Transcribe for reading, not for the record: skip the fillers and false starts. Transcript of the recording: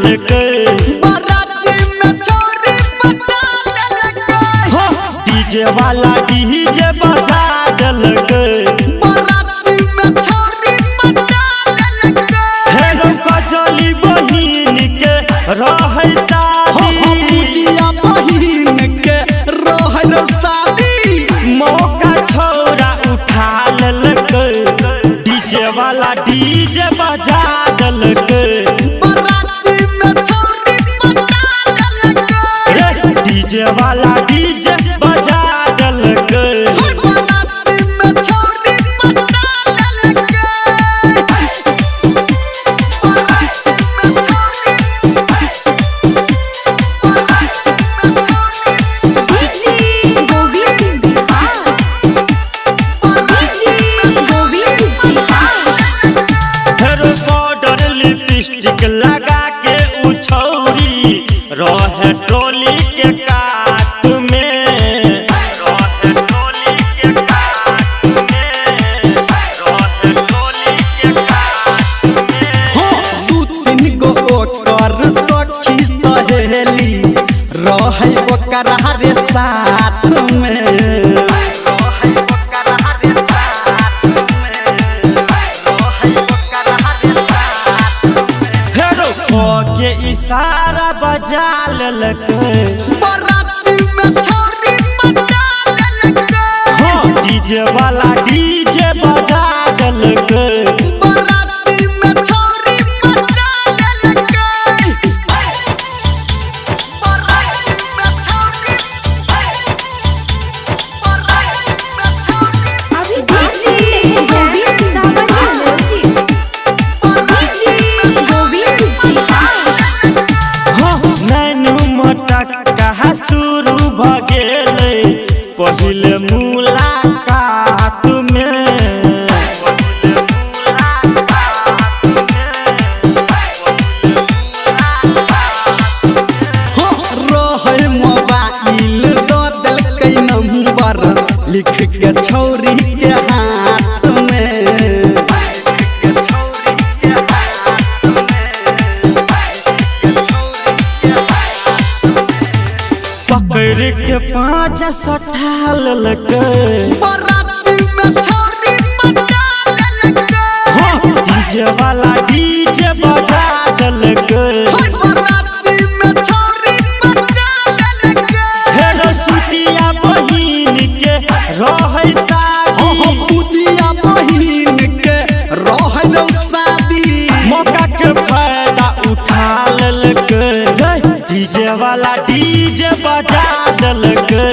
देलकै। बाराती में छौरी पटा लेलकै। हो डीजे वाला डीजे बजा देलकै। बाराती में छौरी पटा लेलकै। हे रौ कजली बहिन के रहै हो शादी। पूजिया बहिन के रहै रे शादी। मौका छौरा उठा लेलकै। डीजे वाला डीजे बजा देलकै। बाराती में छौरी पटा लेलकै। रे डीजे वाला डीजे बजा देलकै। हर बाराती में छौरी पटा लेलकै। DJ Gobind Bihar, DJ Gobind Bihar. फेर पाउडर लिपस्टिक लगा के उ छौरी रहे ट्रोली के काट में। रहे ट्रोली के काट में, रहे ट्रोली के काट में। हो दू तीन गो ओकर सखी सहेली रहै ओकरा रे साथ में। रहै ओकरा रे साथ में, रहै ओकरा रे साथ में। फेरो के इशारा बजा लेलकै। बाराती में छौरी पटा लेलकै। हो डीजे वाला डीजे बजा देलकै। बाराती में छौरी पटा लेलकै। बाराती में छौरी, बाराती में छौरी। अभी डीजे गोविंद बिहार, डीजे गोविंद बिहार। हो नैनु मटक्का शुरू भ गेलै पहिले मुलाकात में। हो रहै मोबाइल दऽ देलकै नंबर लिख के छौरी के हाथ में। पकड़ के पाँच सठा लेलकै। बाराती में छौरी पटा लेलकै। हो डीजे वाला डीजे बजा देलकै। हर बाराती में छौरी पटा लेलकै। हेर सुटिया बहिन के रहै हो शादी। पूजिया बहिन के रहै रौ शादी। मौका के फायदा उठा लेलकै। डीजे वाला डीजे बजा देलकै।